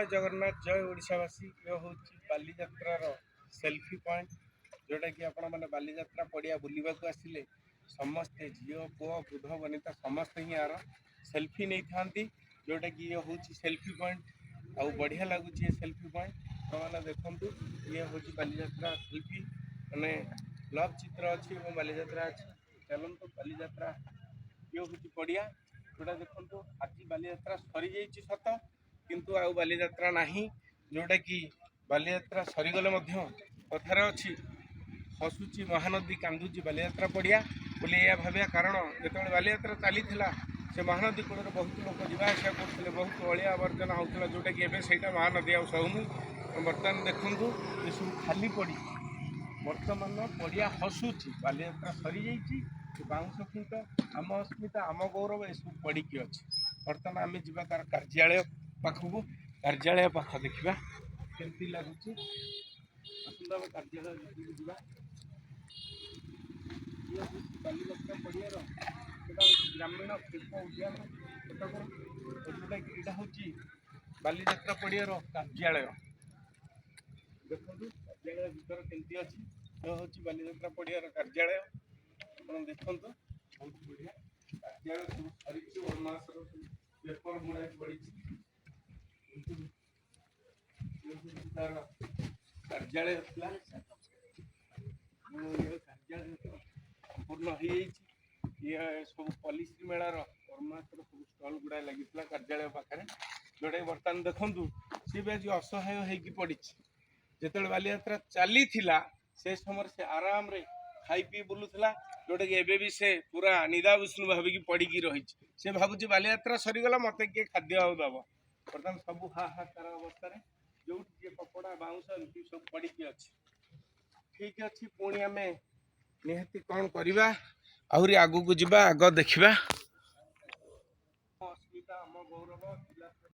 ଜୟ ଜଗନ୍ନାଥ, ଜୟ ଓଡ଼ିଶାବାସୀ। ଇଏ ହେଉଛି ବାଲିଯାତ୍ରାର ସେଲ୍ଫି ପଏଣ୍ଟ, ଯେଉଁଟାକି ଆପଣମାନେ ବାଲିଯାତ୍ରା ପଡ଼ିଆ ବୁଲିବାକୁ ଆସିଲେ ସମସ୍ତେ ଝିଅ, ପୁଅ, ବୃଦ୍ଧ, ବନିତା ସମସ୍ତେ ହିଁ ଆର ସେଲ୍ଫି ନେଇଥାନ୍ତି, ଯେଉଁଟାକି ଇଏ ହେଉଛି ସେଲ୍ଫି ପଏଣ୍ଟ। ଆଉ ବଢ଼ିଆ ଲାଗୁଛି ଏ ସେଲ୍ଫି ପଏଣ୍ଟ। ଆପଣମାନେ ଦେଖନ୍ତୁ, ଇଏ ହେଉଛି ବାଲିଯାତ୍ରା ସେଲ୍ଫି, ମାନେ ଲଭ୍ ଚିତ୍ର ଅଛି ଏବଂ ବାଲିଯାତ୍ରା ଅଛି। ଚାଲନ୍ତୁ, ବାଲିଯାତ୍ରା ଇଏ ହେଉଛି ପଡ଼ିଆ, ଯେଉଁଟା ଦେଖନ୍ତୁ, ଆଜି ବାଲିଯାତ୍ରା ସରିଯାଇଛି ସତ, କିନ୍ତୁ ଆଉ ବାଲିଯାତ୍ରା ନାହିଁ। ଯେଉଁଟାକି ବାଲିଯାତ୍ରା ସରିଗଲେ ମଧ୍ୟ କଥାରେ ଅଛି, ହସୁଛି ମହାନଦୀ, କାନ୍ଦୁଛି ବାଲିଯାତ୍ରା ପଡ଼ିଆ ବୋଲି ଏହା ଭାବିବା। କାରଣ ଯେତେବେଳେ ବାଲିଯାତ୍ରା ଚାଲିଥିଲା, ସେ ମହାନଦୀ କୂଳରେ ବହୁତ ଲୋକ ଯିବା ଆସିବା କରୁଥିଲେ, ବହୁତ ଅଳିଆ ଆବର୍ଜନା ହେଉଥିଲା, ଯେଉଁଟାକି ଏବେ ସେଇଟା ମହାନଦୀ ଆଉ ସହୁନି। ବର୍ତ୍ତମାନ ଦେଖନ୍ତୁ, ଏସବୁ ଖାଲି ପଡ଼ିଛି। ବର୍ତ୍ତମାନ ପଡ଼ିଆ ହସୁଛି। ବାଲିଯାତ୍ରା ସରିଯାଇଛି। ଏ ବାଉଁଶ ଖୁଣ୍ଟ, ଆମ ଅସ୍ମିତା, ଆମ ଗୌରବ, ଏସବୁ ପଡ଼ିକି ଅଛି। ବର୍ତ୍ତମାନ ଆମେ ଯିବା ତାର କାର୍ଯ୍ୟାଳୟ ପାଖକୁ। କାର୍ଯ୍ୟାଳୟ ପାଖ ଦେଖିବା କେମିତି ଲାଗୁଛି। ଆସନ୍ତୁ, ଆମେ କାର୍ଯ୍ୟାଳୟ ଭିତରକୁ ଯିବା। ଇଏ ହେଉଛି ବାଲିଯାତ୍ରା ପଡ଼ିଆର, ସେଟା ହେଉଛି ଗ୍ରାମୀଣ ଶିଳ୍ପ ଉଦ୍ୟାନ କଟକର, ଯେଉଁଟାକି ଏଇଟା ହେଉଛି ବାଲିଯାତ୍ରା ପଡ଼ିଆର କାର୍ଯ୍ୟାଳୟ। ଦେଖନ୍ତୁ, କାର୍ଯ୍ୟାଳୟ ଭିତର କେମିତି ଅଛି। ଏ ହେଉଛି ବାଲିଯାତ୍ରା ପଡ଼ିଆର କାର୍ଯ୍ୟାଳୟ। ଆପଣ ଦେଖନ୍ତୁ, ବହୁତ ବଢ଼ିଆ କାର୍ଯ୍ୟାଳୟ। ସବୁ ସରିଛି, ମାସର ସବୁ ପେପର ଗୁଡ଼ାଏ ପଡ଼ିଛି। କିନ୍ତୁ ଇଏ ହେଉଛି ତାର କାର୍ଯ୍ୟାଳୟ ଥିଲା। ଇଏ କାର୍ଯ୍ୟାଳୟ ତ ସମ୍ପୂର୍ଣ୍ଣ ହେଇଯାଇଛି। ଇଏ ସବୁ ପଲ୍ଲିଶ୍ରୀ ମେଳାର ପରମାସର ସବୁ ଷ୍ଟଲ୍ ଗୁଡ଼ାଏ ଲାଗିଥିଲା କାର୍ଯ୍ୟାଳୟ ପାଖରେ, ଯେଉଁଟାକି ବର୍ତ୍ତମାନ ଦେଖନ୍ତୁ, ସିଏ ବି ଆଜି ଅସହାୟ ହେଇକି ପଡ଼ିଛି। ଯେତେବେଳେ ବାଲିଯାତ୍ରା ଚାଲିଥିଲା, ସେ ସମୟରେ ସେ ଆରାମରେ ଖାଇ ପିଇ ବୁଲୁଥିଲା, ଯେଉଁଟାକି ଏବେ ବି ସେ ପୁରା ନିଦା ବିଷ୍ଣୁ ଭାବିକି ପଡ଼ିକି ରହିଛି। ସେ ଭାବୁଛି, ବାଲିଯାତ୍ରା ସରିଗଲା, ମୋତେ କିଏ ଖାଦ୍ୟ ଆଉ ଦବ? ବର୍ତ୍ତମାନ ସବୁ ହାହାକାର ଅବସ୍ଥାରେ, ଯୋଉଠି କିଏ କପଡ଼ା, ବାଉଁଶ ଏମିତି ସବୁ ପଡ଼ିକି ଅଛି। ଠିକ୍ ଅଛି, ପୁଣି ଆମେ ନିହାତି କ'ଣ କରିବା, ଆହୁରି ଆଗକୁ ଯିବା, ଆଗ ଦେଖିବା।